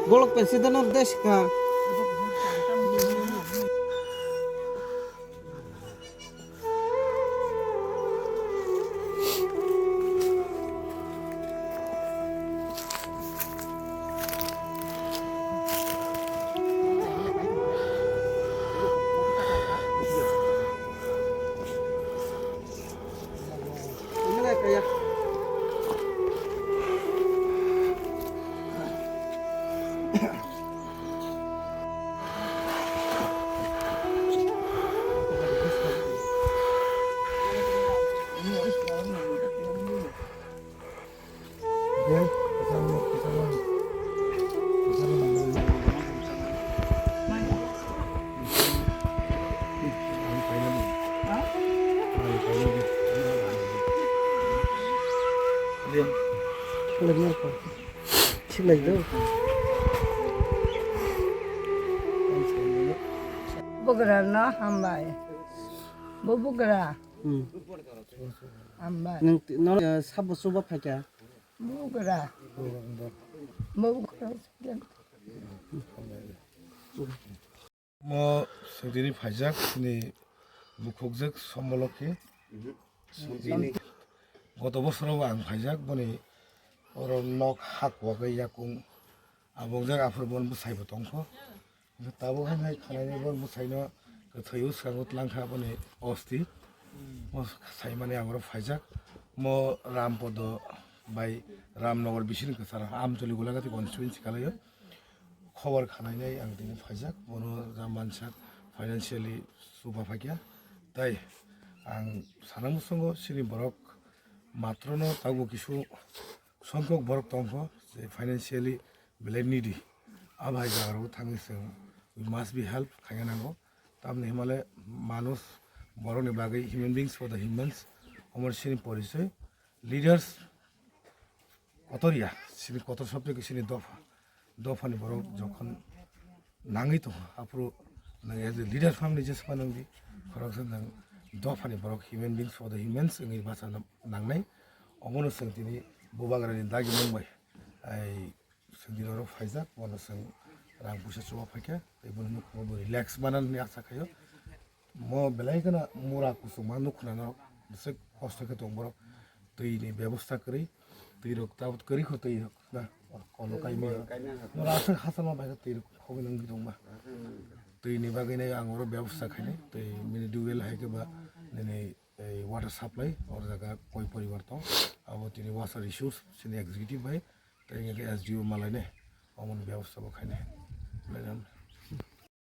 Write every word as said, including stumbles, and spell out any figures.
Golok pensi dono deska. Bugra no hambai. Bu bugra. Hmm. Hambai. Nung ti-, no, eh, sabo suba phaikha. Bugra. Bugra. Mo swngchini phaijak, chini bukhukjak Sombolokhi. Goto bosoro ang phaijak, boni oro nok hak wagwi yakung abongjak, aphuru bon bwsaibo tongkho. Tabuk hai hai khanai ni bon bwsaino kwthwi o swkango tlangkha boni osti. Mo saimani ang oro phaijak. Mo Rampodo bai Ramnagar bisini kwcharo Amcholi Golagati constituency kalaio. Khobor khanainai ang tini phaijak, bono ja mansak financially chuba phaikha. Tai ang sana muchungo chini borok matrono tabuk kisu songkok borok tongkho, je financially belai needy. Abo hai jaga rok thangwi chwng we must be help khaina nango. Tamni himale manush borokni bagwi human beings for the humans, omo chini porichoi. Leaders kotor ya, chini kotor sobjak chini dopha. Dophani borok jokhon nangwi tongo, aphuru nang as a leader family jesma nangdi, khoroksa nang dophani borok human beings for the humans wngwi bachana nangnai. Omono chwng tini bubagrani dagi mung bai, ai, chwng tini oro phaijak, bono chwng rang puisa chuba phaikha, tei bono nukhugo bo relax mana hwnwi asa khaio. Mo belai kheno mura kuchukma nukhnano bwswk kosto khe tong borok. Twini bebosta kwrwi, twirok tabuk kwrwi kho twirok na, kolo kaimani. Mura aswk hachal ma bai khe twirok khogwi nang tongma. Twini bagwi nai ang oro bebosta khainai, twi mini dugel hai khe ba nini ei water supply or jaga koi poribar tong. Abo tini water resource chini executive bai, tei hwnkhai S D O malai nai, omoni bebosta bo khainai.